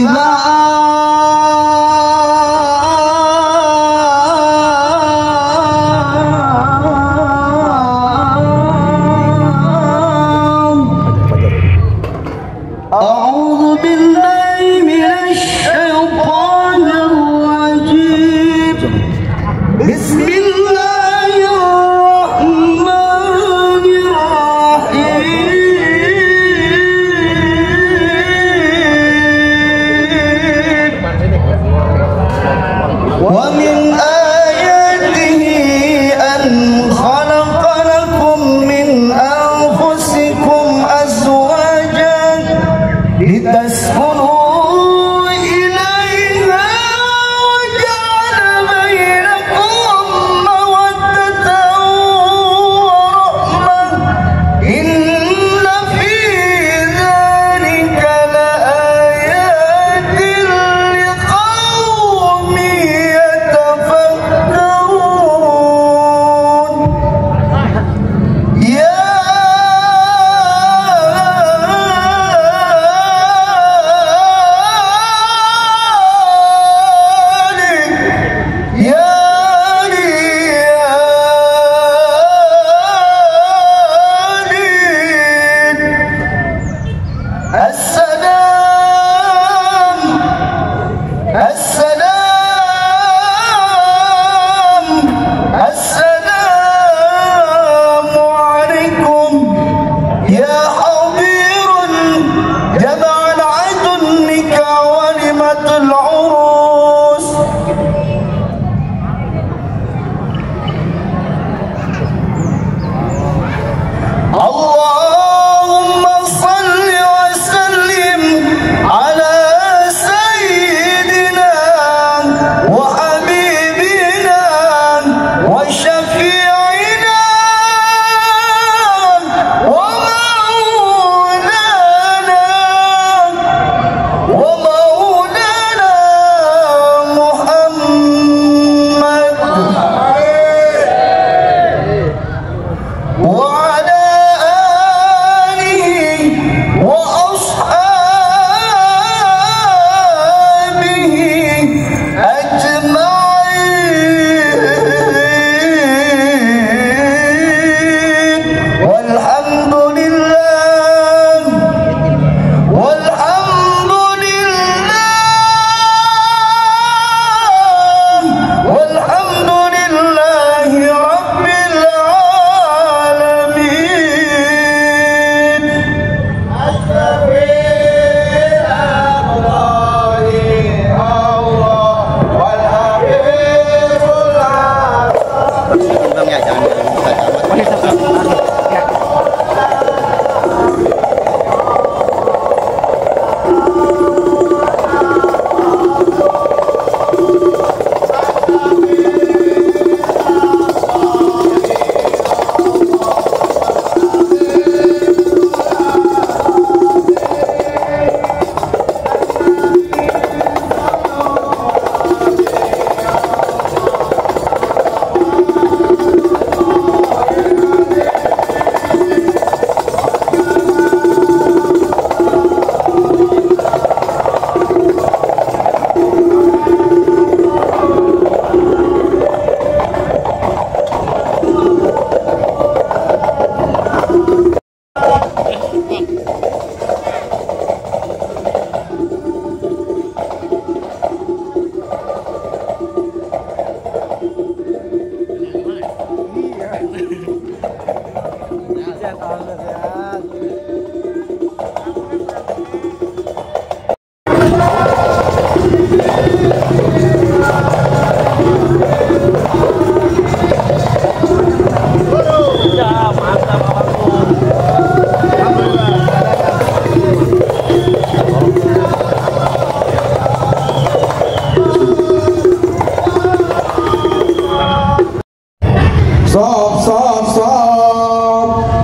Stop.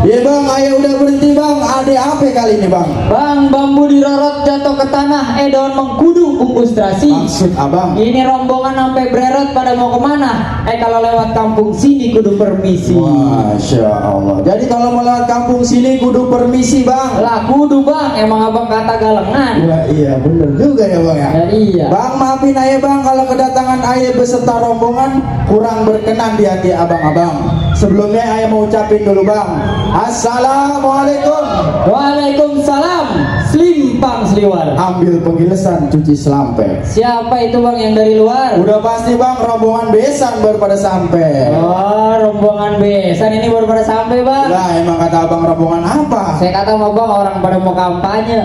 Ya bang, ayo udah berhenti bang. ada apa kali ini bang? Bang, bambu dirorot jatuh ke tanah, daun mengkudu bungkus terasi. Maksud abang? Ini rombongan sampai bererot pada mau kemana? Kalau lewat kampung sini kudu permisi. Masya Allah. Jadi kalau mau lewat kampung sini kudu permisi bang? Lah kudu bang, emang abang kata galengan. Ya, iya bener juga ya bang ya. Ya, iya. Bang maafin aja bang kalau kedatangan ayah beserta rombongan kurang berkenan di hati abang-abang. Sebelumnya ayah mau ucapin dulu bang, Assalamualaikum. Waalaikumsalam. Slimpang seliwar. Ambil penggilesan cuci selampe. Siapa itu bang yang dari luar? Udah pasti bang, rombongan besan baru pada sampai. Oh, rombongan besan ini baru pada sampai bang. Lah emang kata abang rombongan apa? Saya kata sama bang orang pada mau kampanye.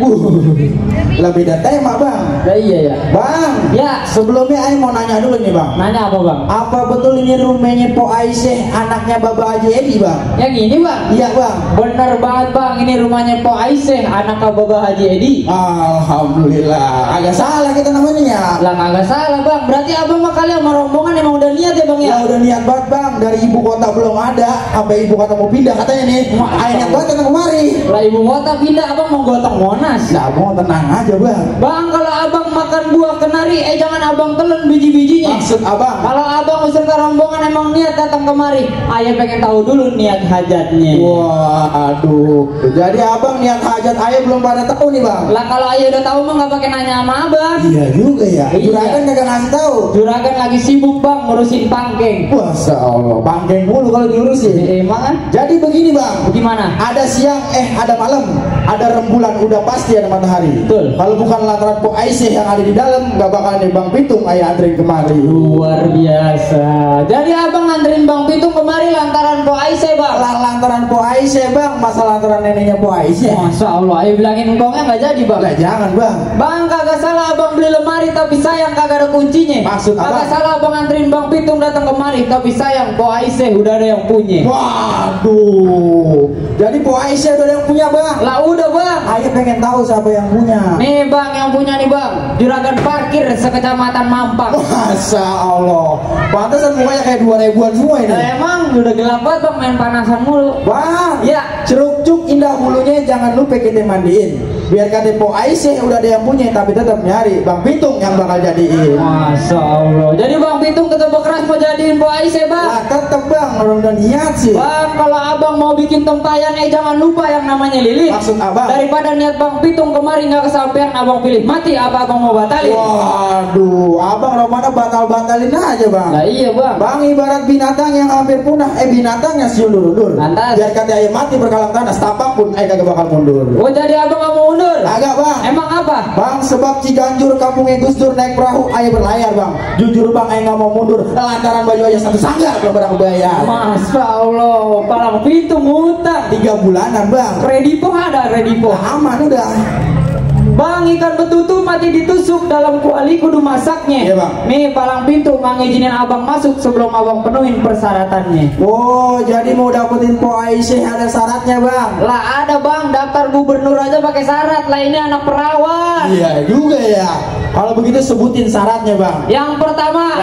Lah beda tema bang. Nah, iya ya. Bang, Ya. sebelumnya ayah mau nanya dulu nih bang. Nanya apa bang? Apa betul ini rumahnya Po Aisyah anaknya Baba Haji Edi bang? Yang ini bang? Iya bang. Bener banget bang, ini rumahnya Po Aisyah anak Baba Haji Edi. Alhamdulillah. Agak salah kita namanya ya. Lah kagak salah bang, berarti abang mah kali sama rombongan emang udah niat ya bang ya? Ya udah niat banget bang, dari ibu kota belum ada, sampai ibu kota mau pindah katanya nih. Ayah niat banget datang kemari. Lah ibu kota pindah, abang mau gotong Monas. Nah, mau tenang aja bang. Bang, kalau abang makan buah kenari, jangan abang telan biji-bijinya. Maksud abang? Kalau abang beserta rombongan emang niat datang kemari, ayah pengen tahu dulu niat hajatnya. Wah, aduh. Jadi abang niat hajat ayah belum pada tahu nih bang. Lah kalau ayah udah tahu mah nggak pakai nanya sama abang. Iya juga ya. Iya. Juragan kagak ngasih tahu. Juragan lagi sibuk bang ngurusin pangkeng. Masya Allah, pangkeng mulu kalau diurusin. Emang kan? Jadi begini bang, Gimana? ada siang, ada malam, ada rembulan, udah pasti ada matahari. Betul. Kalau bukan lantaran Po Aisyah yang ada di dalam, nggak bakal nih Bang Pitung ayah anterin kemari. Luar biasa. Jadi abang nganterin Bang Pitung kemari lantaran Po Aisyah bang. Lantaran Po Aisyah bang, masa lantaran neneknya Po Aisyah. Masya Allah, ayah bilangin engkongnya nggak jadi bang. Lah jangan bang. Bang kagak salah abang beli lemari tapi sayang kagak ada kuncinya. Maksud abang? Kagak salah abang nganterin Bang Pitung datang kemari tapi sayang Po Aisyah udah ada yang punya. Waduh. Jadi Po Aisyah udah ada yang punya bang. Lah udah bang. Ayah pengen tahu siapa yang punya. Nih bang yang punya nih bang, juragan parkir sekecamatan Mampang. Masya Allah. Pantesan mukanya kayak 2000-an semua ini. Nah, emang udah gelap banget bang main panasan mulu. Bang, Ya. ceruk cuk indah bulunya jangan lupa kita mandiin. Biar kata Po Aisyah udah ada yang punya, tapi tetap nyari Bang Pitung yang bakal jadiin. Masya Allah. Jadi Bang Pitung tetap keras mau jadiin Po Aisyah bang. Lah tetep bang, orang udah niat sih. Bang kalau abang mau bikin tempayan jangan lupa yang namanya lilin. Maksud abang? Daripada niat Bang Pitung kemarin nggak kesampaian, abang pilih mati apa abang mau batalin? Waduh, abang romana batal-batalin aja bang. Nah iya bang. Bang ibarat binatang yang hampir punah, binatang yang siul undur. Lantas? Biar kata ayah mati berkalang tanah, setapak pun ayah kagak bakal mundur. Oh jadi abang nggak mau mundur? Agak bang. Emang apa? Bang sebab Ciganjur kampungnya Gus Dur naik perahu ayah berlayar bang. Jujur bang ayah nggak mau mundur lantaran baju ayah satu sanggar belum pernah bayar. Masya Allah, Palang Pintu ngutang 3 bulanan bang. Kredipo ada kredipo. Aman udah. Bang ikan betutu mati ditusuk dalam kuali kudu masaknya. Iya, Bang. Nih Palang Pintu mang izinin abang masuk sebelum abang penuhin persyaratannya. Oh jadi mau dapetin Po Aisyah ada syaratnya bang. Lah ada bang, daftar gubernur aja pakai syarat. Lah ini anak perawan. Iya juga ya. Kalau begitu sebutin syaratnya bang. Yang pertama,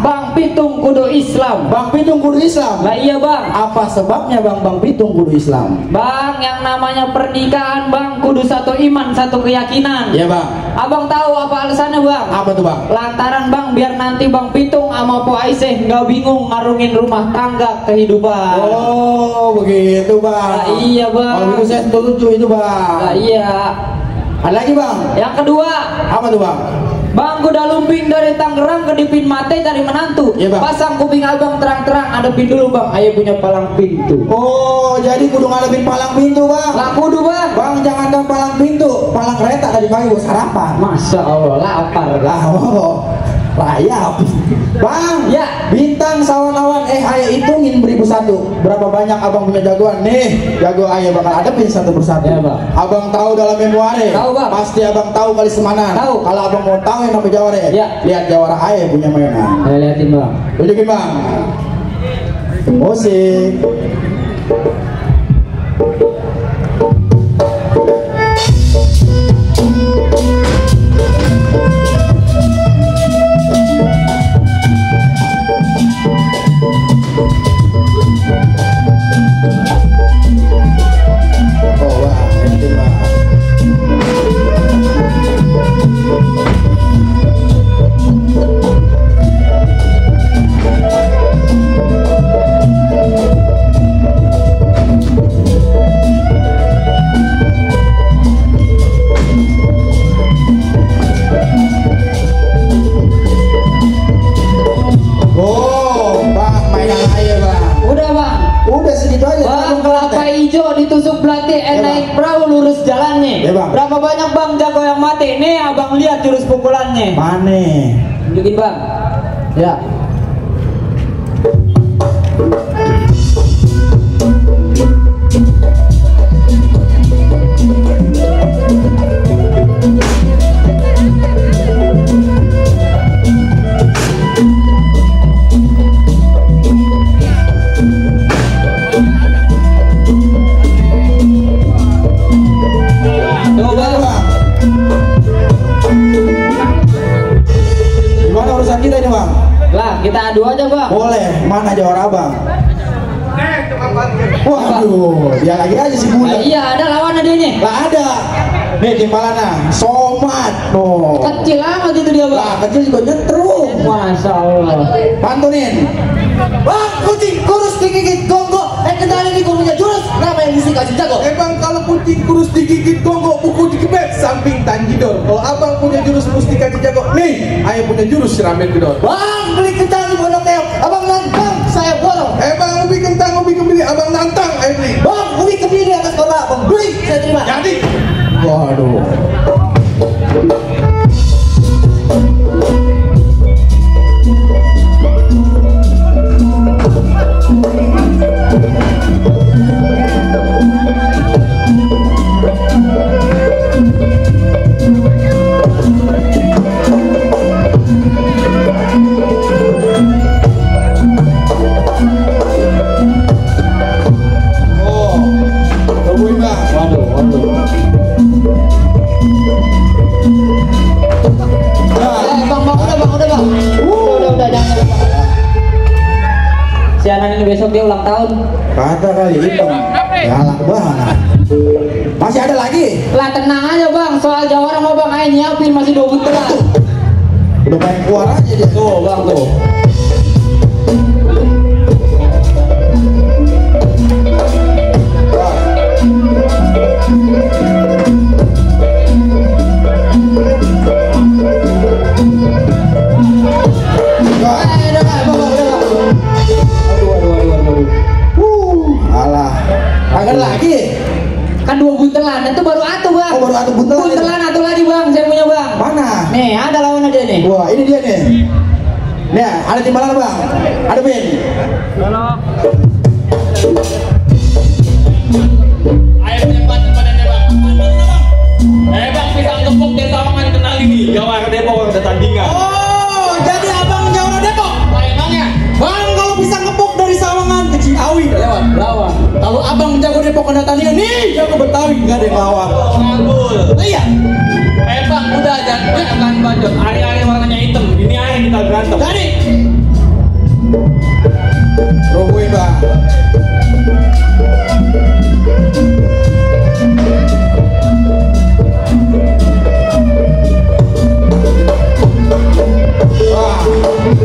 Bang Pitung kudu Islam. Bang Pitung kudu Islam. Lah iya bang. Apa sebabnya Bang Pitung kudu Islam? Bang yang namanya pernikahan bang kudu satu iman satu keyakinan. Iya bang. Abang tahu apa alasannya bang? Apa tuh bang? Lantaran bang biar nanti Bang Pitung sama Po Aisyah nggak bingung ngarungin rumah tangga kehidupan. Oh begitu bang. Lah iya bang. Kalau begitu saya setuju itu bang. Lah iya. Ada lagi bang? Yang kedua, Apa tuh bang? Bang kuda lumping dari Tangerang ke Dipin Mate cari menantu. Iya, Bang. Pasang kuping abang terang-terang, adepin dulu bang, ayah punya palang pintu. Oh jadi kudu ngalebin palang pintu bang. Lah kudu bang. Bang jangan kan palang pintu, palang kereta tadi pagi buat sarapan. Masya Allah lapar lah. Lah oh, rayap. Bang, Ya. bintang sawan-awan ayah hitungin beribu satu. Berapa banyak abang punya jagoan? Nih, jago ayah bakal adepin satu persatu. Ya, Bang. Abang tahu dalam memori. Tahu, Bang. Pasti abang tahu kali semanan. Tahu. Kalau abang mau tahu yang namanya jawara, Ya. lihat jawara ayah punya mainan. Saya liatin bang. Tunjukin bang. Musik. Oh, kelapa hijau ditusuk belati, naik perahu lurus jalannya. Ya, Bang. Berapa banyak bang jago yang mati? Nih abang lihat jurus pukulannya. Mana? Tunjukin bang. Ya. Gimana urusan kita ini bang? Lah kita adu aja bang. Boleh, mana jawab abang? Waduh, dia lagi aja si Nah, budak. iya ada lawan adanya. Lah ada. Nih timbalannya, Somat. No. Kecil amat itu dia bang. Lah kecil juga nyetrum. Masya Allah. Pantunin. Bang, kucing kurus digigit gonggok. Kenalin nih gue punya jurus. Nama yang mesti kasih jago. Bang, kalau kucing kurus digigit gonggok, buku dikebet samping tanjidor. Kalau abang punya jurus mustika jago, nih, ayah punya jurus siramen gedor. Bang, beli kentang di pondok keong. Abang nantang, saya borong. Bang, ubi kentang, ubi kembali, abang nantang, ayah beli. Bang, ubi kebiri atas kota. Bang, beli, saya terima. Jadi, Waduh. Oh, tungguin bang. Waduh, waduh. Bang, udah bang, udah bang. Udah, jangan. Si anak ini besok dia ulang tahun. Kata kali hitam. Galak banget. Masih ada lagi? Lah tenang aja bang, soal jawara mau bang ayo nyiapin masih 2 buntelan. Udah pengen keluar aja dia. Tuh bang tuh. Alah. Agak lagi. Kan 2 buntelan, itu baru atuh bang. Oh, baru atuh buntelan. Buntelan atuh lagi bang, saya punya bang. Mana? Nih, ada lawan aja nih. Wah, ini dia nih. Nih, ada timbalan bang. Ada pin. Ayo cepat badannya bang. Bang pisang gepuk dari Sawangan kenal ini. Jawara Depok udah tandingan. Oh, jadi abang Jawara Depok. Layanannya. Bang, kalau pisang kepok dari Sawangan ke Ciawi lewat. Lawan. Kalau abang jago Depok kena tandingan nih, jago Betawi nggak ada yang lawan. Ngagul. Iya. Bang udah jangan bacot. Ari-ari warnanya hitam. Ini hari kita berantem. Jadi, Tungguin bang. Wah,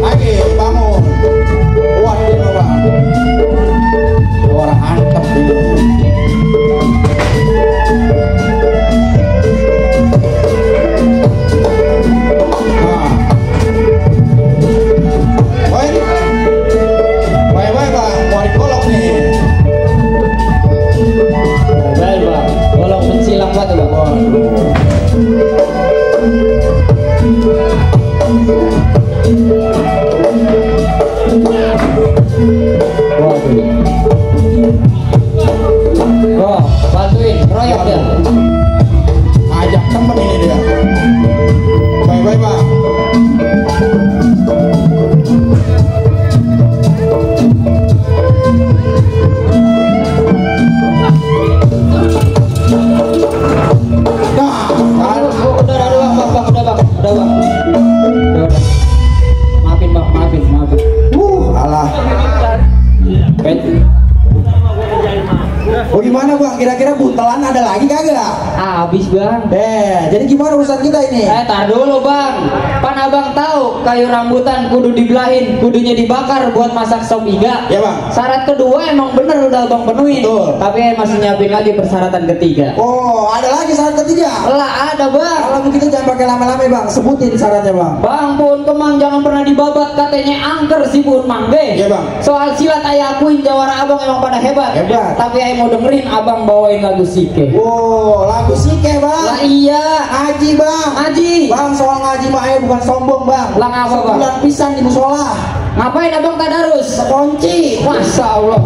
lagi bangun. Kuat dia loh, bang. Orang antem ini. Nah. Baik, bang, mau dikolok nih. Baik bang, tolong mensilang batu bang. Waduh. Oh, bantuin, royok dia. Ajak temen ini dia. Baik, bang. Nah, Udah bang. Udah. Maafin bang, maafin. alah. Bet. Oh gimana? gimana bang? Kira-kira buntelan ada lagi kagak? Habis bang. Jadi gimana urusan kita ini? Tar dulu bang. Pan abang tahu kayu rambutan kudu dibelahin, kudunya dibakar buat masak sop iga. Ya bang. Syarat kedua emang bener udah abang penuhin. Betul. Tapi masih nyiapin lagi persyaratan ketiga. Oh, ada lagi syarat ketiga? Lah ada bang. Kalau begitu jangan pakai lama-lama bang, sebutin syaratnya bang. Bang Pun Kemang jangan pernah dibabat, katanya angker si Pun Mang be. Iya, Bang. Soal silat ayah akuin jawara abang emang pada hebat. Hebat. Tapi ayah mau dengerin abang bawain lagu sike. Oh, lagu sike bang. Lah iya. Ngaji bang. Ngaji. Bang, soal ngaji mah ayah bukan sombong bang. Lah ngapa bang? Sebulan pisan di musola. Ngapain abang tadarus? Kunci. Masya Allah.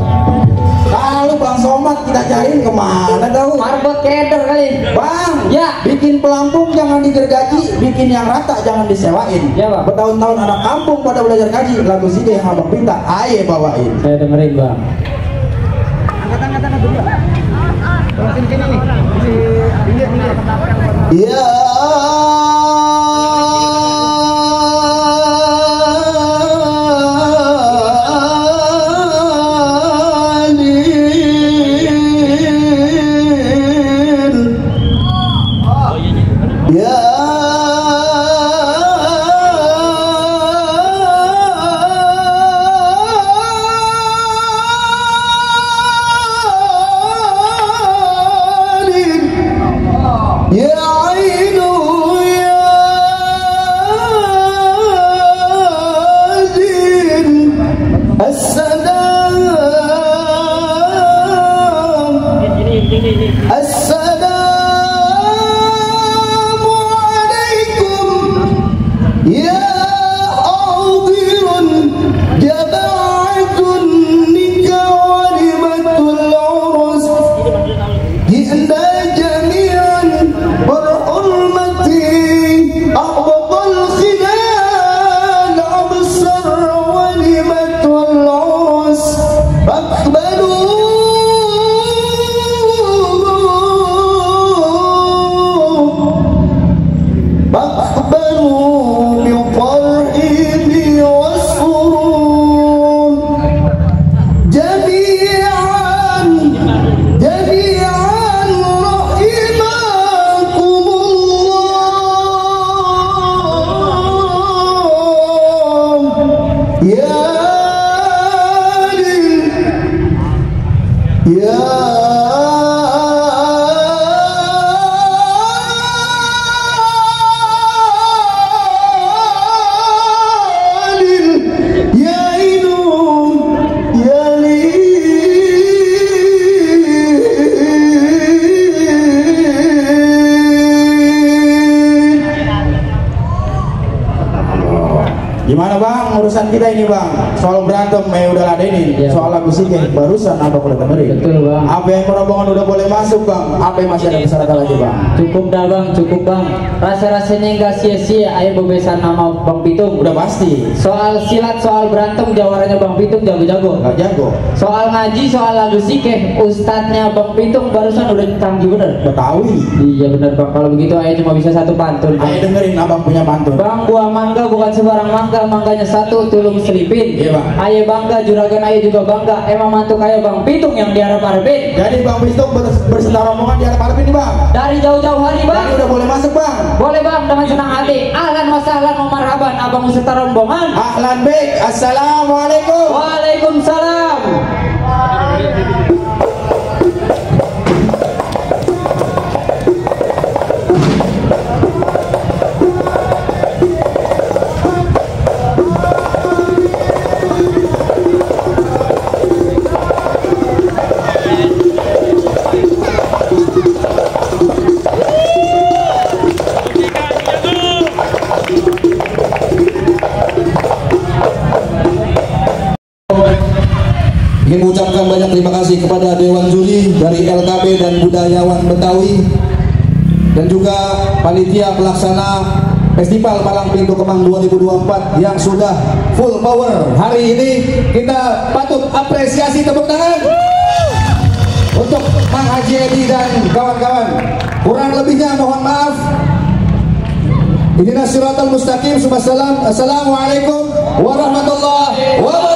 Lalu bang Somad kita cariin kemana tahu? Marbot keder kali. Bang, Ya. bikin pelampung jangan digergaji, bikin yang rata jangan disewain. Ya, Bang. Bertahun-tahun anak kampung pada belajar ngaji, lagu sike yang abang minta, aye bawain. Saya dengerin bang. Ya Gimana bang urusan kita ini bang? Soal berantem udah ladenin. Ya. Soal lagu sike barusan apa boleh dengerin? Betul bang. Apa yang rombongan udah boleh masuk bang? Apa yang masih ada persyaratan lagi bang? Cukup dah bang, cukup bang. Rasa-rasanya nggak sia-sia ayah bebesan nama Bang Pitung. Udah pasti. Soal silat, soal berantem jawarannya Bang Pitung jago-jago. Gak jago. Soal ngaji, soal lagu sike, ustadznya Bang Pitung barusan udah canggih bener. Betawi. Iya bener bang, kalau begitu ayah cuma bisa satu pantun bang. Ayo dengerin abang punya pantun. Bang, buah mangga bukan sembarang mangga, mangganya satu tulung selipin. Iya, Bang. Ayah bangga, juragan ayah juga bangga. Emang mantu kayak Bang Pitung yang diharap-harapin. Jadi bang Pitung berserta rombongan di hadapan ini bang. Dari jauh-jauh hari bang. Jadi udah boleh masuk bang. Boleh bang, dengan senang hati. Ahlan wa sahlan wa marhaban, abang beserta rombongan. Ahlan baik. Assalamualaikum. Waalaikumsalam. Ingin mengucapkan banyak terima kasih kepada Dewan Juri dari LKB dan Budayawan Betawi dan juga panitia pelaksana Festival Palang Pintu Kemang 2024 yang sudah full power. Hari ini kita patut apresiasi, tepuk tangan untuk Mang Haji Edi dan kawan-kawan. Kurang lebihnya mohon maaf. Ihdinas siratal mustaqim. Assalamualaikum warahmatullahi wabarakatuh.